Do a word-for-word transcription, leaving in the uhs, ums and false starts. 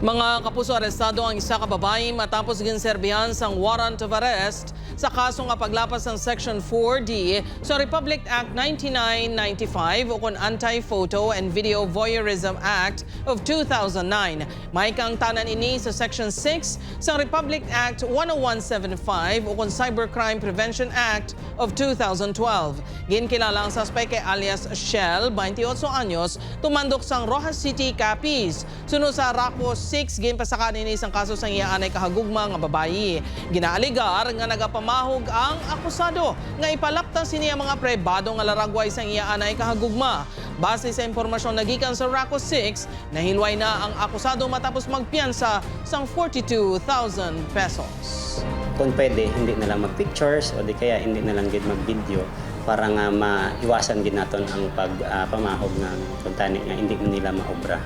Mga kapuso, arestado ang isa ka babayi matapos ginserbihan sang warrant of arrest sa kaso nga paglapas sang Section four D sa Republic Act ninety-nine ninety-five ukon Anti-Photo and Video Voyeurism Act of two thousand nine. May kaangtanan ini sa Section six sang Republic Act one oh one seven five ukon Cybercrime Prevention Act of two thousand twelve. Ginkilala ang suspek kay alias Shell, twenty-eight anyos, tumandok sang Roxas City, Capiz. Suno sa RACU six, ginpasakaan ini sang kaso sang iya anay kahagugma nga babayi. Ginaalegar nga nagapamahog ang akusado nga ipalaptas sini ang mga pribado nga laragway sang iya anay kahagugma. Base sa impormasyon na gikan sa RACU six, nahilway na ang akusado matapos magpiyansa sang forty-two thousand pesos. Kung pwede, hindi na lang mag-pictures o di kaya hindi na lang gid mag-video para nga maiwasan gid naton ang pagpamahog nga kuntani nga hindi man nila maobra.